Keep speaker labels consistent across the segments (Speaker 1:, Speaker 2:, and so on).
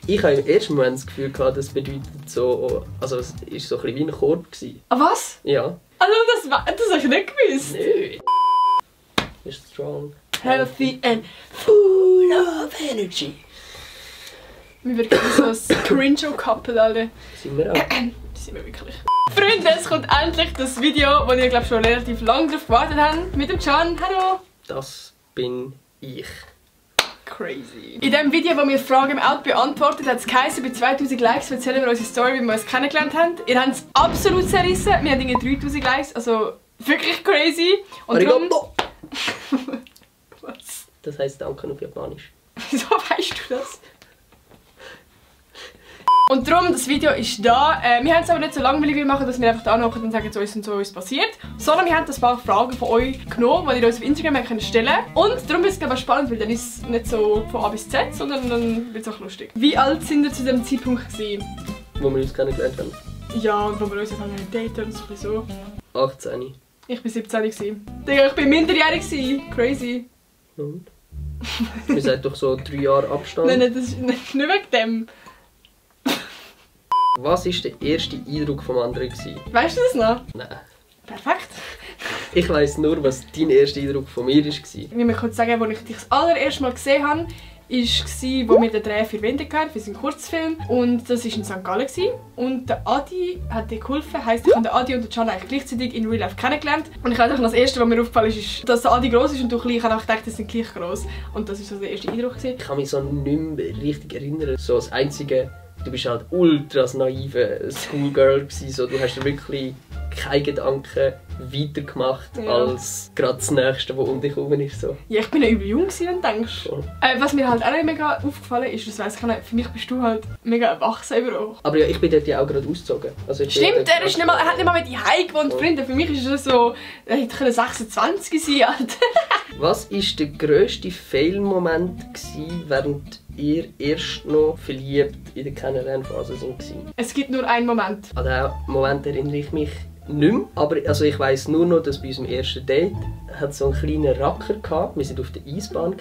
Speaker 1: Ich habe im ersten Moment das Gefühl gehabt, das bedeutet so, also es war so ein bisschen wie ein Chord gewesen.
Speaker 2: Ah, was?
Speaker 1: Ja.
Speaker 2: Also das habe ich nicht gewusst.
Speaker 1: Nö. Ist strong.
Speaker 2: Healthy and full of energy. Wir werden so ein Cringe-Couple, Alter.
Speaker 1: Sind wir auch.
Speaker 2: Das sind wir wirklich. Freunde, es kommt endlich das Video, wo ihr glaube schon relativ lange darauf gewartet habt. Mit dem Can. Hallo.
Speaker 1: Das bin ich.
Speaker 2: Crazy. In dem Video, wo wir Fragen im Out beantwortet, hat es geheißen, bei 2000 Likes erzählen wir unsere Story, wie wir uns kennengelernt haben. Ihr habt es absolut zerrissen. Wir haben irgendwie 3000 Likes, also wirklich crazy. Und darum... Was?
Speaker 1: Das heisst Danke auf Japanisch.
Speaker 2: Wieso weißt du das? Und darum, das Video ist da. Wir haben es aber nicht so langweilig machen, dass wir einfach da anhocken und sagen, so ist und so ist passiert. Sondern wir haben ein paar Fragen von euch genommen, die ihr uns auf Instagram stellen könnt. Und darum ist es glaube ich spannend, weil dann ist es nicht so von A bis Z, sondern dann wird es auch lustig. Wie alt sind wir zu dem Zeitpunkt gewesen?
Speaker 1: Wo wir uns kennengelernt haben.
Speaker 2: Ja, und wo wir uns anfangen zu daten und so ein bisschen so.
Speaker 1: 18.
Speaker 2: Ich war 17 gewesen. Digga, ich bin minderjährig gewesen. Crazy.
Speaker 1: Und? Wir sind doch so 3 Jahre Abstand.
Speaker 2: Nein, das ist nicht wegen dem.
Speaker 1: Was war der erste Eindruck vom anderen?
Speaker 2: Weißt du das noch?
Speaker 1: Nein.
Speaker 2: Perfekt.
Speaker 1: Ich weiss nur, was dein erster Eindruck von mir war.
Speaker 2: Wie man kurz sagen, als ich dich das allererste Mal gesehen habe, war, wo wir den Dreh für Wände hatten, für seinen Kurzfilm. Und das war in St. Gallen. Und der Adi hat dir geholfen. Heisst, ich habe den Adi und den Can eigentlich gleichzeitig in Real Life kennengelernt. Und ich das erste, was mir aufgefallen ist, dass der Adi gross ist und du klein. Ich habe gedacht, die sind gleich gross. Und das war so der erste Eindruck.
Speaker 1: Ich kann mich so nicht mehr richtig erinnern. So das Einzige, du bist halt ultra naive Schoolgirl gewesen. So, du hast wirklich keine Gedanken weitergemacht als gerade das Nächste, was um dich herum ist. So.
Speaker 2: Ja, ich bin ja übel jung, wenn du denkst.
Speaker 1: So.
Speaker 2: Was mir halt auch nicht mega aufgefallen ist, das weiss ich nicht, für mich bist du halt mega erwachsen überall.
Speaker 1: Aber ja, ich bin dort ja auch gerade ausgezogen. Also
Speaker 2: stimmt, er hat nicht mal mit die Hause gewohnt, Freunde. Für mich ist es so, er hätte 26 sein können.
Speaker 1: Was war der grösste Fail-Moment, während ihr erst noch verliebt in der Kennenlernphase waren?
Speaker 2: Es gibt nur einen Moment.
Speaker 1: An diesen Moment erinnere ich mich nicht mehr. Aber also ich weiss nur noch, dass bei unserem ersten Date hat so einen kleinen Racker gehabt. Wir waren auf der Eisbahn.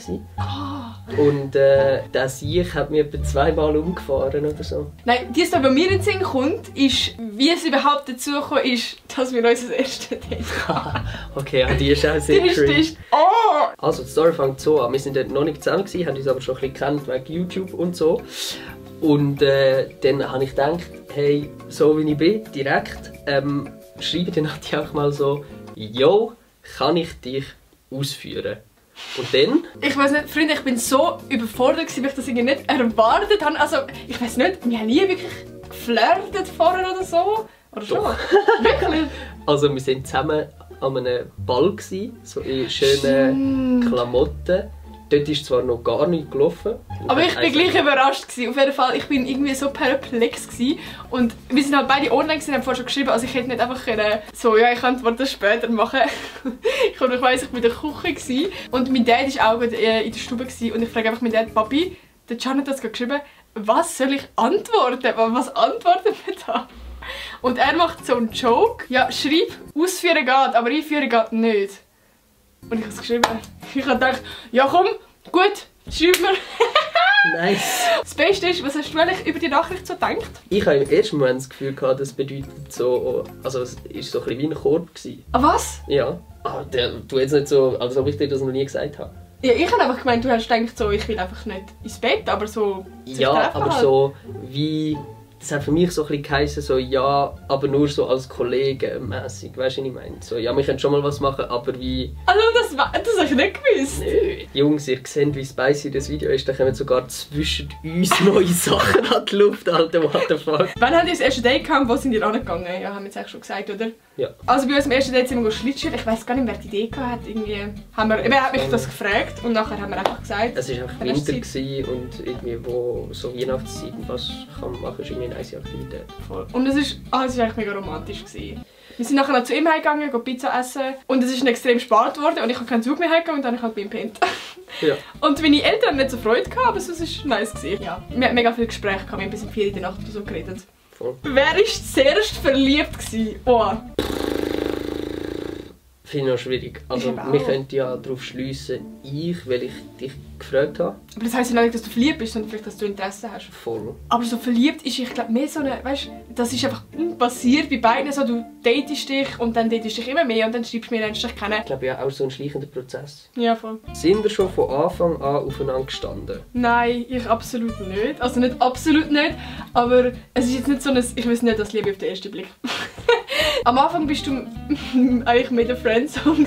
Speaker 1: Und der Sieg hat mich etwa 2-mal umgefahren oder so. Nein,
Speaker 2: die Story, die mir in den Sinn kommt, ist, wie es überhaupt dazu gekommen ist, dass wir unser erstes Date haben.
Speaker 1: Okay, ja, die ist auch sehr cringe. Also die Story fängt so an. Wir waren dort noch nicht zusammen, haben uns aber schon ein bisschen gekannt wegen YouTube und so. Und dann habe ich gedacht, hey, so wie ich bin, direkt, schreibe dann auch mal so, yo, kann ich dich ausführen? Und dann?
Speaker 2: Ich weiss nicht, Freunde, ich bin so überfordert, weil ich das irgendwie nicht erwartet habe. Also, ich weiss nicht, wir haben nie wirklich geflirtet vorher oder so. Oder schon? Wirklich?
Speaker 1: Also, wir waren zusammen an einem Ball, so in schönen Klamotten. Dort ist zwar noch gar nicht gelaufen.
Speaker 2: Aber ich war gleich überrascht. Auf jeden Fall, ich war irgendwie so perplex. Und wir sind halt beide online und haben vorher schon geschrieben. Also ich hätte nicht einfach können, so, ja, ich antworte das später machen. Ich weiss, ich war in der Küche und mein Dad war auch in der Stube. Und ich frage einfach meinen Dad, Papi, der Can hat das geschrieben, was soll ich antworten? Was antworten wir da? Und er macht so einen Joke. Ja, schreib, ausführen geht, aber einführen geht nicht. Und ich habe es geschrieben. Ich habe gedacht, ja komm, gut, schreib mir.
Speaker 1: Nice.
Speaker 2: Das Beste ist, was hast du eigentlich über die Nachricht so gedacht?
Speaker 1: Ich habe im ersten Moment das Gefühl gehabt, das bedeutet so, also es war so ein bisschen wie ein Chord gewesen.
Speaker 2: Ah, was?
Speaker 1: Ja. Aber du jetzt nicht so, als ob ich dir das noch nie gesagt habe.
Speaker 2: Ja, ich habe einfach gemeint, du hast gedacht so, ich will einfach nicht ins Bett, aber so...
Speaker 1: Ja, aber halt. So wie... Das hat für mich so ein bisschen geheißen, so ja, aber nur so als Kollegen-mässig, weißt du, was ich meine? So, ja, wir können schon mal was machen, aber wie...
Speaker 2: Also das habe ich nicht gewusst.
Speaker 1: Nö. Jungs, ihr seht, wie spicy das Video ist, da kommen sogar zwischen uns neue Sachen an die Luft, Alter, what the fuck.
Speaker 2: Wann habt ihr das erste Date gehabt, wo sind ihr angegangen? Ja, haben wir jetzt eigentlich schon gesagt, oder?
Speaker 1: Ja.
Speaker 2: Also bei uns am ersten Date sind wir Schlittschuh. Ich weiss gar nicht, wer die Idee hatte. Irgendwie wer hat mich das gefragt und nachher haben wir einfach gesagt...
Speaker 1: Es war einfach Winter und irgendwie wo so Weihnachtszeit, was kann man machen, ist irgendwie eine nice Aktivität.
Speaker 2: Voll. Und es war eigentlich mega romantisch gewesen. Wir sind nachher noch zu ihm heimgegangen, Pizza essen und es ist extrem spät geworden und ich habe keinen Zug mehr heimgegangen und dann habe ich halt bei ihm gepennt. Ja. Und meine Eltern haben nicht so Freude gehabt, aber es war nice gewesen. Ja. Wir hatten mega viele Gespräche, wir haben bis um 4 Uhr in der Nacht so geredet. Voll. Wer war zuerst verliebt gewesen? Oh.
Speaker 1: Finde ich noch schwierig. Also wir könnten ja darauf schliessen, weil ich dich gefragt habe.
Speaker 2: Aber das heisst ja nicht, dass du verliebt bist, sondern vielleicht, dass du Interesse hast.
Speaker 1: Voll.
Speaker 2: Aber so verliebt ist, ich glaube, mehr so eine, weißt, das ist einfach passiert bei beiden so, du datest dich und dann datest dich immer mehr und dann schreibst du mir, lernst dich kennen.
Speaker 1: Ich glaube ja, auch so ein schleichender Prozess.
Speaker 2: Ja, voll.
Speaker 1: Sind wir schon von Anfang an aufeinander gestanden?
Speaker 2: Nein, ich absolut nicht. Also nicht absolut nicht, aber es ist jetzt nicht so ein, ich weiß nicht, das Liebe auf den ersten Blick. Am Anfang bist du eigentlich mit der Friendzone.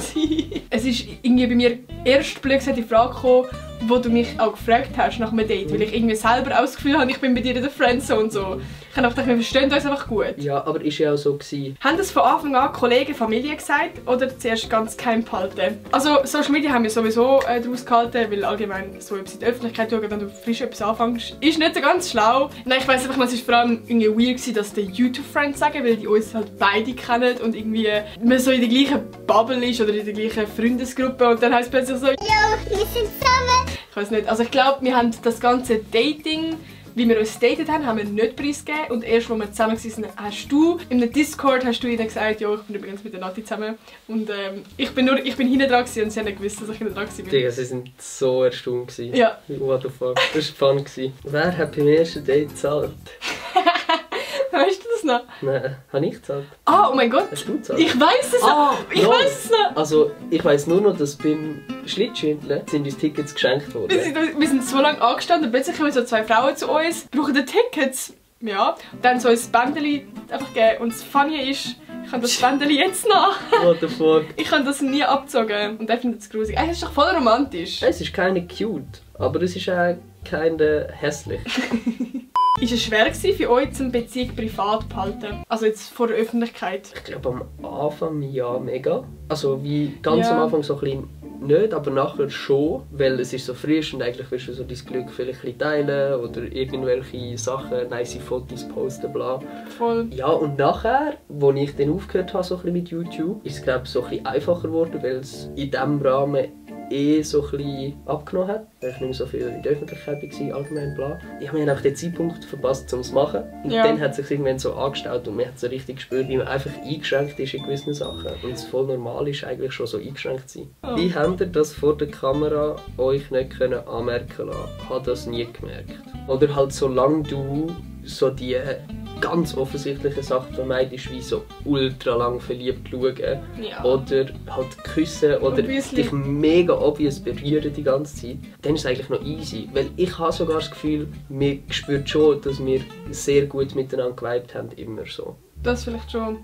Speaker 2: Es ist irgendwie bei mir erst blöd die Frage gekommen, wo du mich auch gefragt hast nach einem Date, weil ich irgendwie selber auch das Gefühl habe, ich bin bei dir in der Friendzone und so. Ich habe gedacht, wir verstehen uns einfach gut.
Speaker 1: Ja, aber ist ja auch so gewesen.
Speaker 2: Haben das von Anfang an Kollegen, Familie gesagt oder zuerst ganz geheim behalten? Also Social Media haben wir sowieso daraus gehalten, weil allgemein so etwas in der Öffentlichkeit schauen, wenn du frisch etwas anfängst, ist nicht so ganz schlau. Nein, ich weiss einfach, es war vor allem irgendwie weird gewesen, dass die YouTube-Friends sagen, weil die uns halt beide kennen und irgendwie man so in der gleichen Bubble ist oder in der gleichen Freundesgruppe und dann heisst es plötzlich so, ja, wir sind zusammen. Ich weiß nicht, also ich glaube, wir haben das ganze Dating, wie wir uns datet haben, wir nicht preisgegeben und erst, als wir zusammen waren, hast du in einem Discord ihnen gesagt, ja, ich bin übrigens mit der Nati zusammen und ich bin hinten dran und sie haben nicht gewusst, dass ich hinten dran war.
Speaker 1: Digga, sie waren so erstaunt.
Speaker 2: Ja.
Speaker 1: What the fuck, das war fun. Wer hat beim ersten Date gezahlt?
Speaker 2: Weißt du das noch?
Speaker 1: Nein, habe ich gezahlt.
Speaker 2: Ah, oh mein Gott!
Speaker 1: Hast du gezahlt?
Speaker 2: Ich weiss es noch! Ich weiss es noch!
Speaker 1: Also, ich weiss nur noch, dass beim Schlittschuhln sind uns Tickets geschenkt worden.
Speaker 2: Wir sind so lange angestanden und plötzlich kommen so zwei Frauen zu uns, brauchen die Tickets. Ja, und dann so ein Bändeli einfach geben. Und das Funny ist, ich habe das Bändeli jetzt noch.
Speaker 1: What the fuck?
Speaker 2: Ich habe das nie abgezogen und er findet es grusig. Es ist doch voll romantisch.
Speaker 1: Es ist keine cute, aber es ist auch keine hässlich.
Speaker 2: Ist es schwer für euch, die Beziehung privat zu behalten? Also jetzt vor der Öffentlichkeit?
Speaker 1: Ich glaube am Anfang ja mega. Also wie ganz am Anfang so ein bisschen nicht, aber nachher schon, weil es ist so frisch und eigentlich willst du so dein Glück vielleicht ein bisschen teilen oder irgendwelche Sachen, nice Fotos posten, bla.
Speaker 2: Voll.
Speaker 1: Ja, und nachher, als ich dann aufgehört habe so ein bisschen mit YouTube, ist es glaube ich so ein bisschen einfacher geworden, weil es in diesem Rahmen so ein bisschen abgenommen hat, weil ich nicht mehr so viel in der Öffentlichkeit war, allgemein bla. Ich habe mir einfach den Zeitpunkt verpasst, um es zu machen. Und dann hat es sich irgendwann so angestaut und man hat so richtig gespürt, wie man einfach eingeschränkt ist in gewissen Sachen. Und es voll normal ist, eigentlich schon so eingeschränkt zu sein. Oh. Wie habt ihr das vor der Kamera euch nicht anmerken lassen? Ich habe das nie gemerkt. Oder halt solange du so die ganz offensichtliche Sachen vermeidest, wie so ultra lang verliebt schauen oder halt küssen oder dich mega obvious berühren die ganze Zeit, dann ist es eigentlich noch easy. Weil ich habe sogar das Gefühl, wir spüren schon, dass wir sehr gut miteinander geweibt haben, immer so.
Speaker 2: Das vielleicht schon.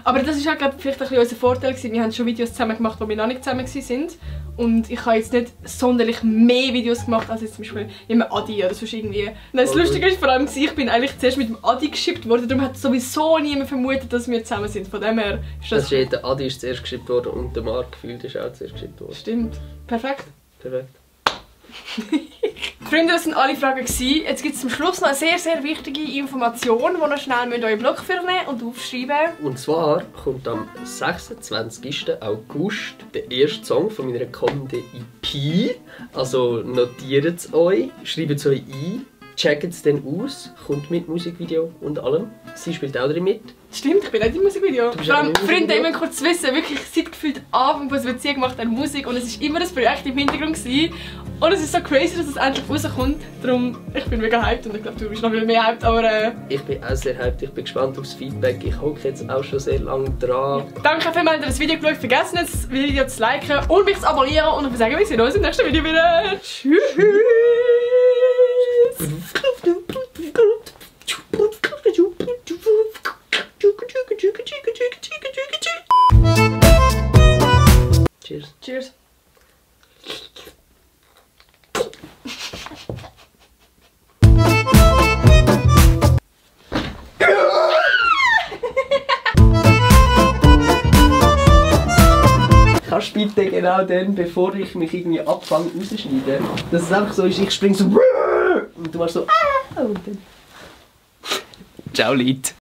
Speaker 2: Aber das ist halt, glaube ich, vielleicht ein bisschen unser Vorteil gewesen. Wir haben schon Videos zusammen gemacht, wo wir noch nicht zusammen waren. Und ich habe jetzt nicht sonderlich mehr Videos gemacht, als jetzt zum Beispiel mit dem Adi oder sonst irgendwie. Das Lustige ist vor allem, ich bin eigentlich zuerst mit dem Adi geschippt worden, darum hat sowieso niemand vermutet, dass wir zusammen sind. Von dem her ist das...
Speaker 1: Also der Adi ist zuerst geschippt worden und der Marc gefühlt ist auch zuerst geschippt worden.
Speaker 2: Stimmt. Perfekt.
Speaker 1: Perfekt.
Speaker 2: Freunde, das waren alle Fragen. Jetzt gibt es zum Schluss noch eine sehr, sehr wichtige Information, die noch schnell euren Blog nehmen und aufschreiben.
Speaker 1: Und zwar kommt am 26. August der erste Song von meiner kommenden EP. Also notiert es euch, schreibt es euch ein, checkt es dann aus, kommt mit Musikvideo und allem. Sie spielt auch drin mit.
Speaker 2: Stimmt, ich bin auch im Musikvideo. Vor allem, Freunde, immer kurz wissen, wirklich seit gefühlt Anfang von der Beziehung macht er Musik und es war immer ein Projekt im Hintergrund gewesen. Und es ist so crazy, dass es endlich rauskommt. Darum, ich bin mega hyped und ich glaube, du bist noch viel mehr hyped, aber...
Speaker 1: Ich bin auch sehr hyped, ich bin gespannt aufs Feedback. Ich hocke jetzt auch schon sehr lange dran.
Speaker 2: Danke vielmals, dass ihr das Video geschaut habt. Vergesst nicht, das Video zu liken und mich zu abonnieren. Und ich sagen, wir sehen uns im nächsten Video wieder. Tschüss!
Speaker 1: Cheers.
Speaker 2: Cheers.
Speaker 1: Kannst du bitte genau dann, bevor ich mich irgendwie abfange, rausschneiden? Dass es einfach so ist, ich springe so und du machst so und dann... Ciao, Leute.